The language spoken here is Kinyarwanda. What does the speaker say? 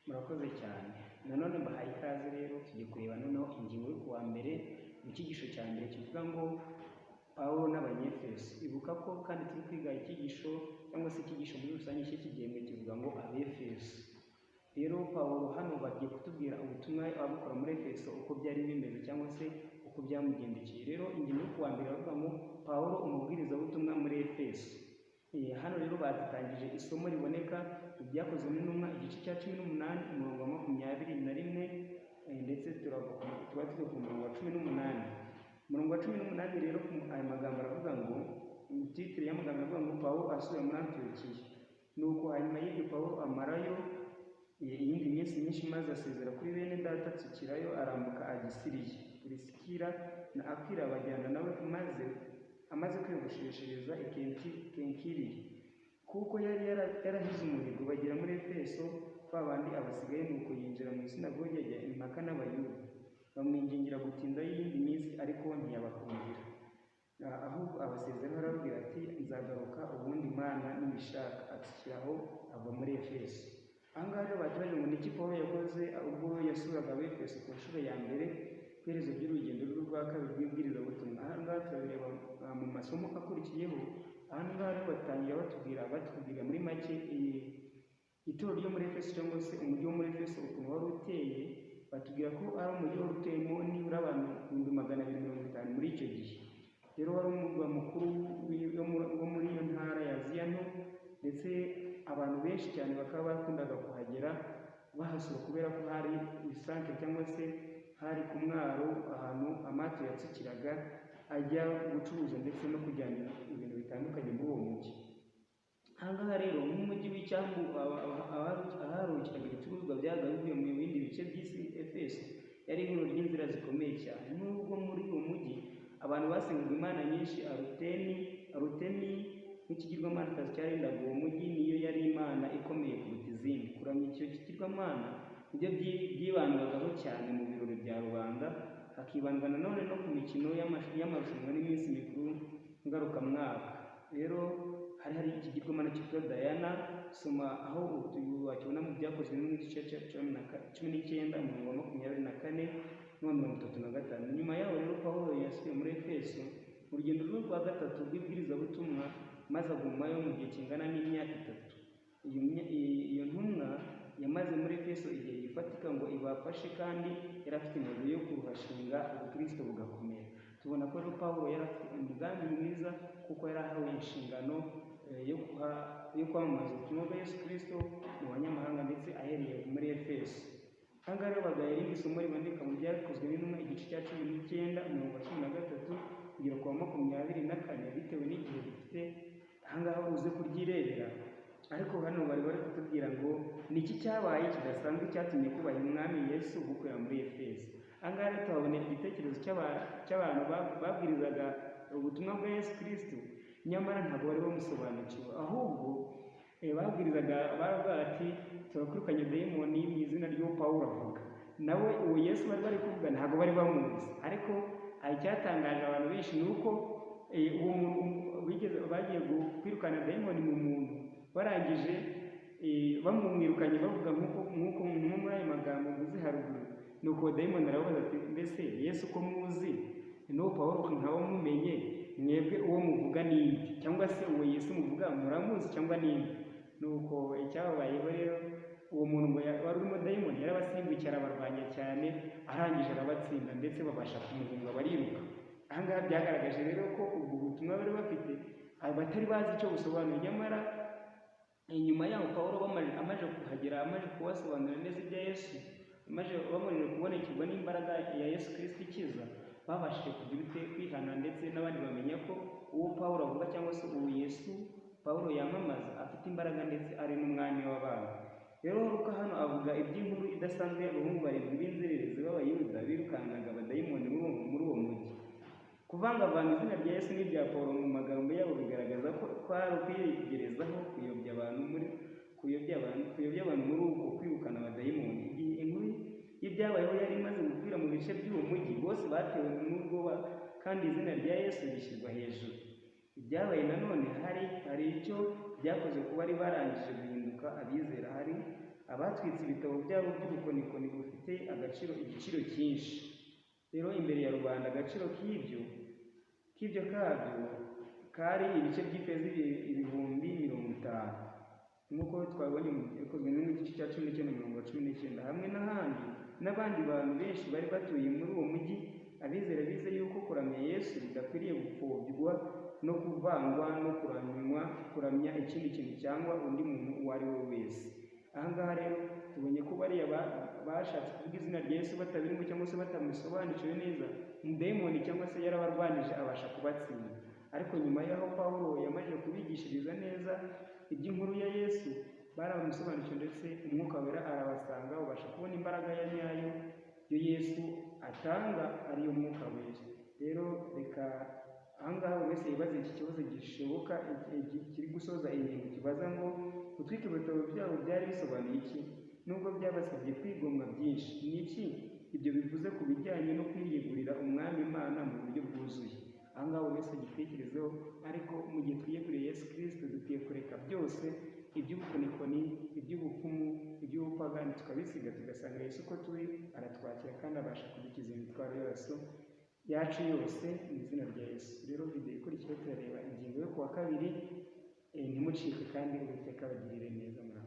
Murakoze cyane. Nanone mbahaye ikaze. Rero tugiye kureba noneho ingingo yo kuwa mbere mu cyigisho cya mbere kivuga ngo Pawulo n'Abanyefeso. Ibuka ko kandi turi kwiga icyigisho cyangwa se icyigisho muri rusange cy'iki gihembwe kivuga ngo Abefeso. Rero Pawulo hano bagiye kutubwira ubutumwa abukora muri Efeso, uko byari bimeze cyangwa se uko byamugendekeye. Rero ingingo yo kuwa mbere baravuga ngo Pawulo umubwirizabutumwa muri Efeso. Hano rero badutangije isomo riboneka mu Byakozwe n'Intumwa, igice cya 18, umurongo wa 21, ndetse tuba turi ku murongo wa 18. Umurongo wa 18 rero, aya magambo aravuga ngo, titre y'amagambo aravuga ngo Pawulo asubira muri Antiyokiya. Nuko hanyuma y'ibyo Pawulo amarayo iyindi minsi myinshi, maze asezera kuri bene data, atsikirayo arambuka ajya i Siriya. Purisikila na Akwila bajyana nawe, maze amaze kwiyogosheshereza i Kenkiriya, kuko yari yarahize umuhigo, bagera muri Efeso, ba bandi abasigaye. Nuko yinjira mu isinagogi ajya impaka n'Abayuda. Bamwingingira gutindayo iyindi minsi, ariko ntiyabakundira. Ahubwo abasezeraho arababwira ati: "Nzagaruka ubundi Imana nibishaka." Atsikiraho ava muri Efeso. Aha ngaha rero batubaje ngo ni iki Pawulo yakoze ubwo yasuraga Abefeso ku nshuro ya mbere ku iherezo ry'urugendo rwe rwa kabiri rw'ibwirizabutumwa? Aha ngaha turabireba mu masomo akurikiyeho. Aha ngaha rero batangira batubwira muri make itorero ryo muri Efeso cyangwa se umujyi wo muri Efeso ukuntu wari uteye. Batubwira ko ari umujyi wari utuyemo nibura abantu 250,000 muri icyo gihe. Rero wari umurwa mukuru wo muri iyo ntara ya Aziya Nto, ndetse abantu benshi cyane bakaba bakundaga kuhagera bahasura kubera ko hari isantere cyangwa se hari ku mwaro, ahantu amato yatsikiraga ajya gucuruza ndetse no kujyana ibintu bitandukanye muri uwo mujyi. Aha ngaha rero nk'umujyi w'icyambu aharuhukiraga ibicuruzwa byabaga bivuye mu bindi bice by'isi, Efeso yari ihuriro ry'inzira zikomeye cyane. Nubwo muri uwo mujyi abantu basengaga imana nyinshi, Arutemi nk'ikigirwamanakazi cyarindaga uwo mujyi niyo yari imana ikomeye kuruta izindi. Kuramya icyo kigirwamana nibyo byibandwagaho cyane mu birori bya rubanda, hakibandwa nanone no ku mikino y'amarushanwa n'iminsi mikuru ngarukamwaka. Rero hari ikigirwamana cyitwa Dayana. Soma aho wakibona mu Byakozwe n'igice cya 19, umurongo wa 24 n'uwa 35. Nyuma yaho rero Pawulo yasubiye muri Efeso mu rugendo rwe rwa gatatu rw'ibwirizabutumwa, maze agumayo mu gihe kingana n'imyaka 3. Iyo ntumwa yamaze muri Efeso igihe gifatika ngo ibafashe, kandi yari afite intego yo kuhashinga ubukristo bugakomera. Tubona ko rero Pawulo yari afite umugambi mwiza, kuko yari ahawe inshingano yo kwamamaza ubutumwa bwa Yesu Kristo mu banyamahanga, ndetse ahereye muri Efeso. Aha ngaha rero baduhaye irindi somo riboneka mu Byakozwe n'Intumwa, igice cya 19, umurongo wa 13 kugera ku wa 24. Bitewe n'igihe dufite aha ngaha uze kuryirebera, ariko hano bari kutubwira ngo ni iki cyabaye kidasanzwe cyatumye kubaha Umwami Yesu gukorera muri Efeso? Aha ngaha rero tuhabona igitekerezo cy'abantu babwirizaga ubutumwa bwa Yesu Kristo, nyamara ntabwo bari bamusobanukiwe. Ahubwo babwirizaga baravuga bati: "Turakwirukanye dayimoni mu izina ry'uwo Pawulo avuga." Nawe uwo Yesu bari kuvuga ntabwo bari bamuzi. Ariko icyatangaje abantu benshi ni uko uwo muntu bigeze bagiye kwirukana dayimoni mu muntu, barangije bamumwirukanye bavuga nk'uko nko muri ayo magambo mvuze haruguru. Nuko dayimoni arababaza ati: "Mbese Yesu ko muzi, n'uwo Pawulo nkaba mumenye, mwebwe uwo muvuga ninde? Cyangwa se uwo Yesu muvuga muramuzi cyangwa ninde?" Nuko icyababayeho rero, uwo muntu ngo wari urimo dayimoni yarabasimbukiye, arabarwanya cyane, arangije arabatsinda, ndetse babasha kumuhunga bariruka. Aha ngaha byagaragaje rero ko ubwo butumwa bari bafite batari bazi icyo busobanuye. Nyamara inyuma yaho Pawulo amaze kuhagera, amaze kubasobanurira neza ibya Yesu, bamaze kubonekerwa n'imbaraga ya Yesu Kristo ikiza, babashije kugira ute? Kwihana, ndetse n'abandi bamenya ko uwo Pawulo avuga cyangwa se uwo Yesu Pawulo yamamaza afite imbaraga, ndetse ari n'umwami w'abami. Rero Luka hano avuga iby'inkuru idasanzwe y'abahungu barindwi b'inzererezi b'Abayuda birukankaga abadayimoni muri uwo mujyi. Kuvangavanga izina rya Yesu n'irya Pawulo mu magambo yabo bigaragaza ko kwari ukwiyegerezaho kuyobya abantu muri uko kwirukana abadayimoni. Igihe inkuru y'ibyabayeho yari imaze gukwira mu bice by'uwo mujyi, bose batewe n'ubwoba kandi izina rya Yesu rishyirwa hejuru. Ibyabaye nanone hari icyo byakoze ku bari barangije guhinduka abizera. Hari Abatwitse ibitabo byabo by'ubukonikoni bufite agaciro, igiciro cyinshi. Rero imbere ya rubanda agaciro k'ibyo kabyo kari ibice by'ifeza 50,000, nk'uko twabonye mu Byakozwe n'igice cya 19 mirongo 19, hamwe n'ahandi n'abandi bantu benshi bari batuye muri uwo mujyi. Abizera bize yuko kuramya Yesu bidakwiriye gupfobywa no kuvangwa no kuramya ikindi kintu cyangwa undi muntu uwo ari we wese. Aha ngaha rero tubonye ko bariya bashatse kuvuga izina rya Yesu batabirimo cyangwa se batamusobanukiwe neza, umudayimoni cyangwa se yarabarwanije abasha kubatsinda. Ariko nyuma y'aho Pawulo yamaze kubigishiriza neza iby'inkuru ya Yesu, baramusobanukiwe, ndetse Umwuka Wera arabasanga, babasha kubona imbaraga ya nyayo yo Yesu atanga, ariyo Mwuka Wera. Rero reka ahangaha buri wese yibaze iki kibazo gishoboka kiri gusoza ingingo, kibaza ngo: gutwika ibitabo byabo byari bisobanuye iki, nubwo byabasabye kwigomwa byinshi? Ni iki ibyo bivuze ku bijyanye no kwiyegurira Umwami Imana mu buryo bwuzuye? Ahangaha buri wese agitekerezeho. Ariko mu gihe twiyeguriye Yesu Kirisito, dukwiye kureka byose, iby'ubukonikoni, iby'ubupfumu, iby'ubupagani, tukabisiga, tugasanga Yesu uko turi, aratwakira kandi abasha kudukiza imitwaro yose yacu yose mu izina rya Yesu. Rero video ikurikira turareba ingingo yo kuwa kabiri. Ntimucike kandi Uwiteka abagirire neza. Murakoze.